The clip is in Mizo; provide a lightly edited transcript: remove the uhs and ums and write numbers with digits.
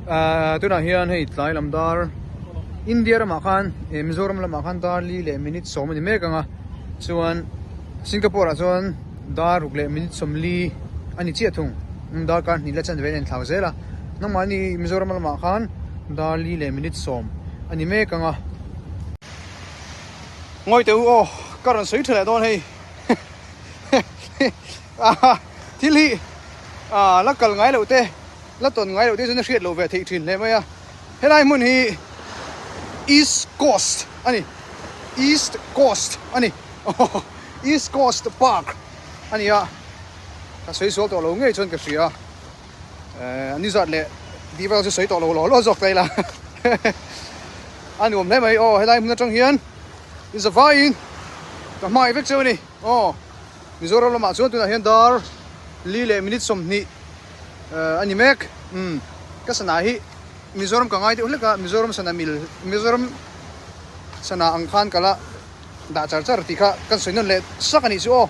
Ahh tunah hian hei tlai lam dar India ramah khan eh Mizoram lamah khan dar li leh minute sawm a ni mek ang a chuan Singapore ah chuan dar ruk leh minute sawmli a ni chiah thung darkar hnih la chanve a inthlau zel a nangmahni Mizoram lamah khan dar li leh minute sawm a ni mek ang a. Ngawi teh u aw ka rawn sawi tha leh dawn hei thil hi ah la kal ngai loh te la tawn ngai loh te chuan a hriat loh ve theih thin hle mai a helai hmun hi East Coast a ni East Coast a ni East Coast Park a ni a ka sawi sual tawh lo ngei chuan ka hria eh ni zat leh tih vel chu sawi tawh lo law law zawk ta ila a nuam hle mai aw helai hmun atang hian zavaiin ka hmai vek cheu a ni aw Mizoram lamah chuan tunah hian dar li leh minute 20 a ni mek umm ka sana hi Mizoram ka ngai deuh hlek a Mizoram sana mil Mizoram sana ang khan ka la dah char char tih kha kan sawi nawn leh sak a nih chu aw.